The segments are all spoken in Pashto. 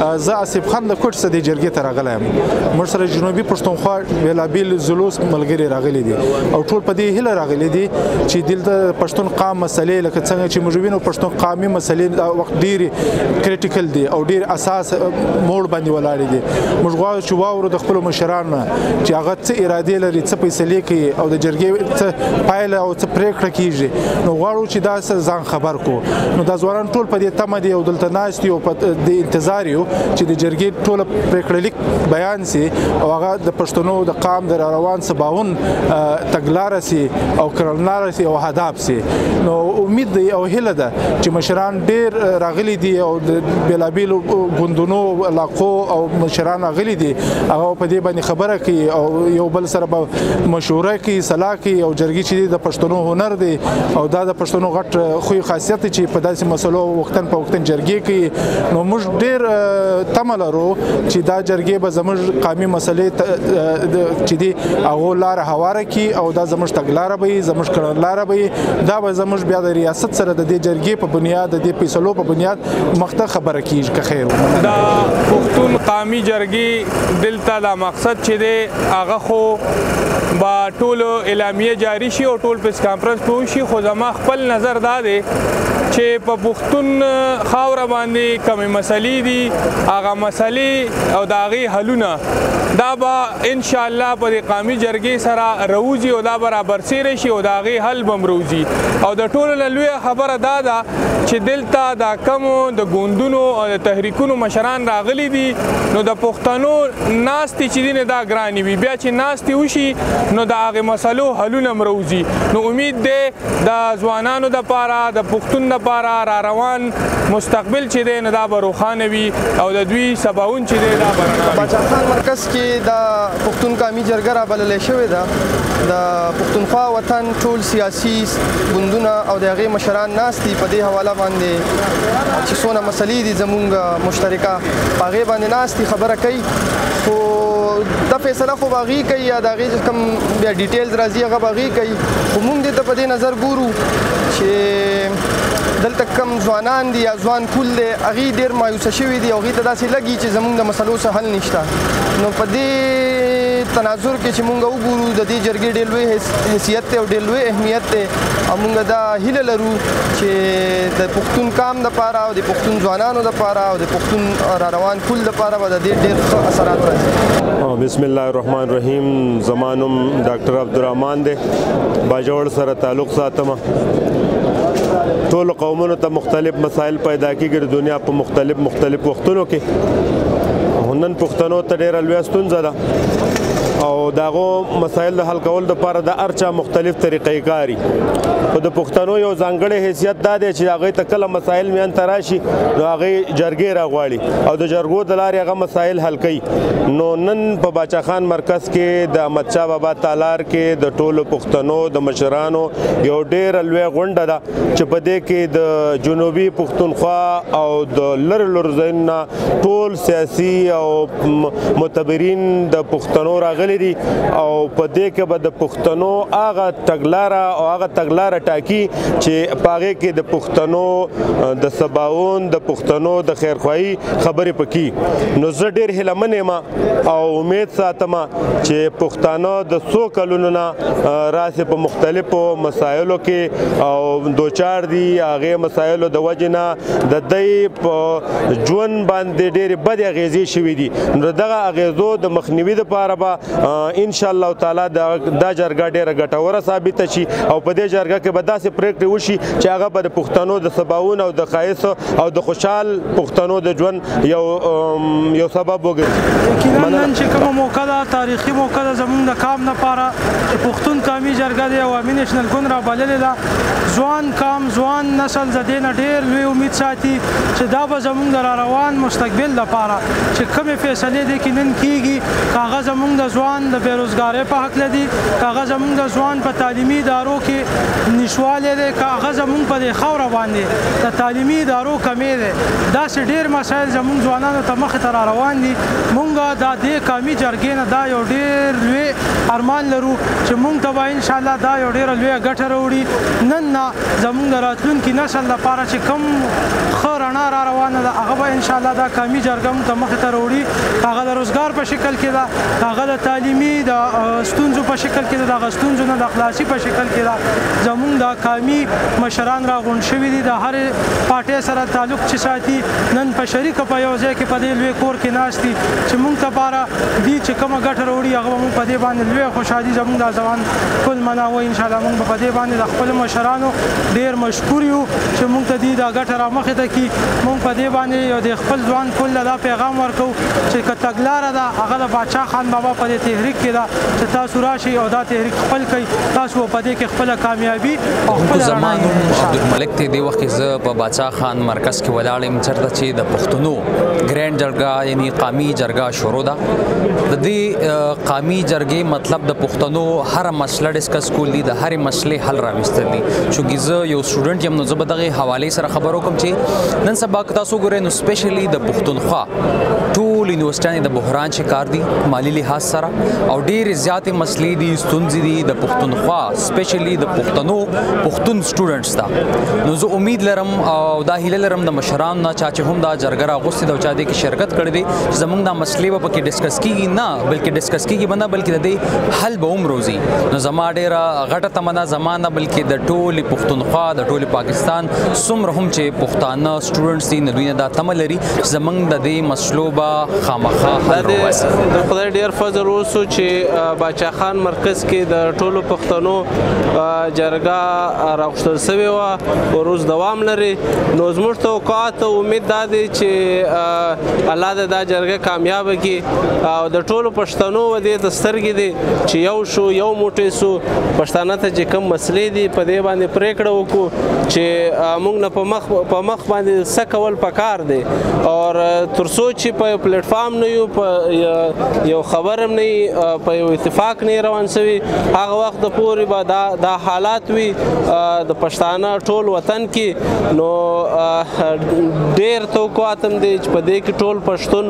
زه آصف خان د کوټ څخه د جرګې ته راغلی یم. موږ سره جنوبي پښتونخوا بېلابېل ضلعو ملګري راغلي دي او ټول په دې هیله راغلي دي چې دلته پښتون قام مسلې، لکه څنګه چې موږ وینو پښتون قامي مسلې دا وخت ډېرې critical دي او ډېر اساس موړ باندې ولاړې دي. موږ غواړو چې واورو د خپلو مشرانو نه چې هغه څه ارادې لري، څه فیصلې کوي او د جرګې څه پایله او څه پرېکړه کیږي. نو غواړو چې دا څه ځان خبر کو. نو دا ځوانان ټول په دې تمه دي او دلته ناست یو په دې انتظار یو چې د جرګې ټوله پرېکړه لیک بیان سي او هغه د پښتنو د قام د روان سباون تګلاره سي او کړنلاره سي او اهداف سي. نو امید دی او هیله ده چې مشران ډیر راغلي دي او د بېلابېلو ګوندونو علاقو او مشران راغلي دي، هغه په دې باندې خبره کوي او یو بل سره به مشوره کوي، سلا کوي. او جرګې چې د پښتنو هنر دی او دا د پښتنو غټ خوی خاصیت دی چې په داسې مسلو وختن په وختن جرګې کوي. نو موږ ډیر تمه لرو چې دا جرګې به زموږ قامي مسلې چې دي هغو لاره هواره کړي او دا زموږ تګلاره به وي، زموږ کړنلاره به وي. دا به زموږ بیا د ریاست سره د دې جرګې په بنیاد، د دې فیصلو په بنیاد مخته خبره کیږي که خیر. د پښتون قامي جرګې دلته دا مقصد چې دی هغه خو با ټولو اعلامیه جاری شي او ټول پریس کانفرنس به وشي، خو زما خپل نظر دا دی چې په پښتون خاوره باندې کومې مسلې دي هغه مسلې او د هغې حلونه دا به انشاءالله په دې قامي جرګې سره روځي او دا به رابرسېره شي او د هغې حل به هم روځي. او د ټولو نه لویه خبره دا ده چې دلته دا کمو د ګوندونو او د تحریکونو مشران راغلي دي، نو د پښتنو ناستې چې دي دا ګرانې وي، بیا چې ناستې وشي نو د هغې مسلو حلونه هم روځي. نو امید دی د ځوانانو دپاره، د پښتون دپاره را روان مستقبل چې دی نو دا به روښانه وي او د دوی سباون چې دی دا به رڼا وي. باچا خان مرکز کې د پښتون قامي جرګه رابللې شوې ده. د پښتونخوا وطن ټول سیاسي ګوندونه او د هغې مشران ناست دي. په دې حواله باندې چې څونه مسلې دي زمونږ مشترکه په هغې باندې ناست دي، خبره کوي. خو دا فیصله خو به هغوی کوي یا د هغې چې کوم بیا details راځي هغه به هغوی کوي. خو مونږ دې ته په دې نظر ګورو چې دلته کم ځوانان دي یا ځوان کول دی هغوی ډېر مایوسه شوي دي او هغوی ته داسې لګي چې زمونږ د مسلو څه حل نشته. نو په دې تناظر کې چې مونږ وګورو د دې جرګې ډېر لوی حیثیت دی او ډېر لوی اهمیت دی او مونږ دا هیله لرو چې د پښتون قام دپاره او د پښتون ځوانانو دپاره او د پښتون را روان کول دپاره به د دې ډېر ښه اثرات راځي. بسم الله الرحمن الرحیم. زما نوم ډاکټر عبدالرحمن دی، باجوړ سره تعلق ساتم. ټولو قومونو ته مختلف مسایل پیدا کیږي د دنیا په مختلف مختلف وختونو کې. نن پښتنو ته ډېره لویه ستونزه ده او د هغو مسایل د حل کولو دپاره د هر چا مختلف طریقې کاري. خو د پښتنو یو ځانګړی حیثیت دا دی چې هغوی ته کله مسایل میان ته راشي نو هغوی جرګې راغواړي او د جرګو د لارې هغه مسایل حل کوي. نو نن په باچا خان مرکز کې د احمدشاه بابا تالار کې د ټولو پښتنو د مشرانو یو ډېره لویه غونډه ده چې په دې کې د جنوبي پښتونخوا او د لرې لرو ځایونو نه ټول سیاسي او متبرین د پښتنو راغلي دي او په دې کې به د پښتنو هغه تګلاره او هغه تګلاره ټاکي چې په هغې کې د پښتنو د سباون، د پښتنو د خیرخواهي خبرې پکې. نو زه ډېر هیله من یم او امید ساتم چې پښتانه د څو کلونو نه راسې په مختلفو مسایلو کې او دوچار دي، هغې مسایلو د وجې نه د دوی په ژوند باندې ډېرې بدې اغېزې شوې دي. نو دغه اغېزو د مخنیوي دپاره به ان شاء الله تعالی دا جرګه ډېره ګټوره ثابته شي او په دې جرګه کې به داسې پرېکړې وشي چې هغه به د پښتنو د سباون او د ښایست او د خوشحال پښتنو د ژوند یو سبب وګرځي. یقینا نن چې کومه موقع ده تاریخي موقع ده زمونږ د قام لپاره چې پښتون قامي جرګه دی او عوامي نېشنل ګوند رابللې ده. ځوان قام، ځوان نسل د دې نه ډېر لوی امید ساتي چې دا به زمونږ د را روان مستقبل لپاره چې کومې فیصلې دې کې نن کیږي هغه زمونږ د ځوان ځوان د بېروزګارۍ په هکله دي، که هغه زموږ د ځوان په تعلیمي ادارو کې نشوالی دی، که هغه زموږ په دې خاوره باندې د تعلیمي ادارو کمی دی، داسې ډېر مسایل زموږ ځوانانو ته مخې ته را روان دي. موږ دا دې قامي جرګې نه دا یو ډېر لوی ارمان لرو چې موږ ته به انشاءالله دا یو ډېره لویه ګټه راوړي. نن نه زموږ د راتلونکي نسل لپاره چې کوم ښه رڼا را روانه ده هغه به انشاءالله دا قامي جرګه موږ ته مخې ته راوړي. هغه د روزګار په شکل کې ده، هغه د تعلیمي د ستونزو په شکل کې ده، د هغه ستونزو نه د خلاصي په شکل کې ده. زموږ د قامي مشران راغونډ شوي دي، د هرې پارټۍ سره تعلق چې ساتي، نن په شریکه په یو ځای کې په دې لوی کور کې ناست دي چې موږ ته لپاره دي چې کومه ګټه راوړي هغه به موږ په دې باندې لویه خوشحالي زموږ د ځوان کل مناوه. انشاءالله موږ به په دې باندې د خپلو مشرانو ډېر مشکور یو چې موږ ته دي دا ګټه رامخې ته کړي. موږ په دې باندې یو د خپل ځوان کل له دا پیغام ورکوو چې که تګلاره ده هغه د باچا خان بابا په دې تحریک کې ده چې تاسو راشئ او دا تحریک خپل کړئ، تاسو په دې کې خپله کامیابي او خپله زما نوم عبدالملک دی. دې وخت کې زه په باچا خان مرکز کې ولاړ یم، چېرته چې د پښتنو ګرینډ جرګه یعنی قامي جرګه شروع ده. د دې قامي جرګې مطلب د پښتنو هره مسله discuss کول دي، د هرې مسلې حل راوستل دي. چونکې زه یو student یم نو زه به دغې حوالې سره خبر وکړم چې نن سبا که تاسو وګورئ نو specially د پښتونخوا ټول یونیورسټیانې د بحران شکار دي مالی لحاظ سره، او ډېرې زیاتې مسلې دي، ستونزې دي د پښتونخوا specially د پښتنو پښتون students ته. نو زه امید لرم او دا هیله لرم د مشرانو نه چا چې هم دا جرګه راغوستې ده او چا دې کې شرکت کړی دی چې زمونږ دا مسلې به پکې discuss کېږي، نه بلکې discuss کېږي به نه بلکې د دې حل به هم روځي. نو زما ډېره غټه تمنا زما نه بلکې د ټولې پښتونخوا د ټولې پاکستان څومره هم چې پښتانه students دي نو دوی نه دا تمه لري چې زمونږ د دې مسلو به خامخا حل راوباسي. د خدای ډېر فضل وسو چې باچا خان مرکز کې د ټولو پښتنو جرګه راغوښتل شوې وه او اوس دوام لري. نو زموږ توقعات او امید دا دی چې الله دې دا جرګه کامیابه کړي او د ټولو پښتنو و دې ته سترګې دي چې یو شو یو موټی شو، پښتانه ته چې کوم مسلې دي په دې باندې پرېکړه وکړو چې موږ نه په مخ باندې څه کول پکار دی. او تر څو چې په یو پلیټ فارم نه یو، په یو خبر هم نه، په یو اتفاق نه روان شوي، هغه وخت پورې به دا حالات وي د پښتانه ټول وطن کې. نو ډېر توقعات هم دي چې په دې کې ټول پښتون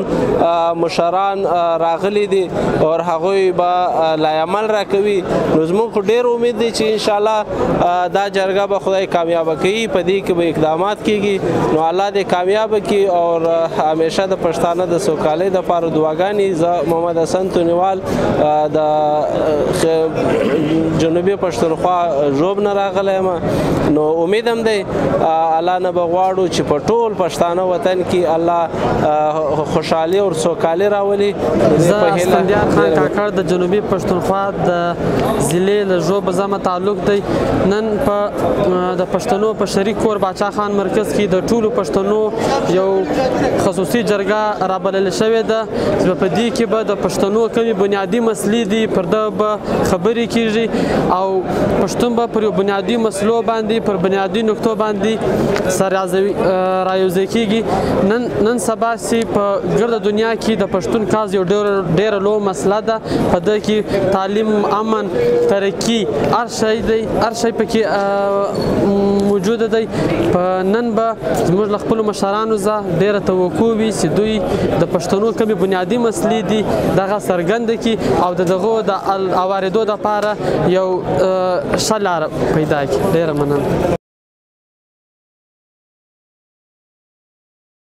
مشران راغلي دي او هغوی به لا عمل راکوي. نو زموږ خو ډېر امید دی چې انشاءالله دا جرګه به خدای کامیابه کوي، په دې کې به اقدامات کیږي. نو الله دې کامیابه کړي او همیشه د پښتانه د سوکالۍ دپاره دعاګانې. زه محمد حسن تونیوال د جنوبي پښتونخوا ژوب نه راغلی یم. نو امید هم دی الله نه به غواړو چې په ټول پښتانه وطن کې الله خوشحالي او سوکالي راولي. زه اسفندیار خان کاکړ د جنوبي پښتونخوا د ضلع له ژوب زما تعلق دی. نن په د پښتنو په شریک کور باچا خان مرکز کې د ټولو پښتنو یو خصوصي جرګه رابلل شوې ده چې په دې کې به د پښتنو کومې بنیادي مسلې دي پر ده به خبرې کیږي او پښتون به پر یو بنیادي مسلو باندې پر بنیادي نقطو باندې سره رایوځای کیږي. نن سبا چې په ګرده دنیا کې د پښتون cause یو ډېره لویه مسله ده، په ده کې تعلیم، امن، ترقي هر شی دی، هر شی پکې موجوده دی. په نن به زموږ له خپلو مشرانو ځه ډېره توقع وي چې دوی د پښتنو کومې بنیادي مسلې دي دغه څرګنده کړي او د دغو د اواردو دپاره یو ښه لاره پیدا کړي. ډېره مننه.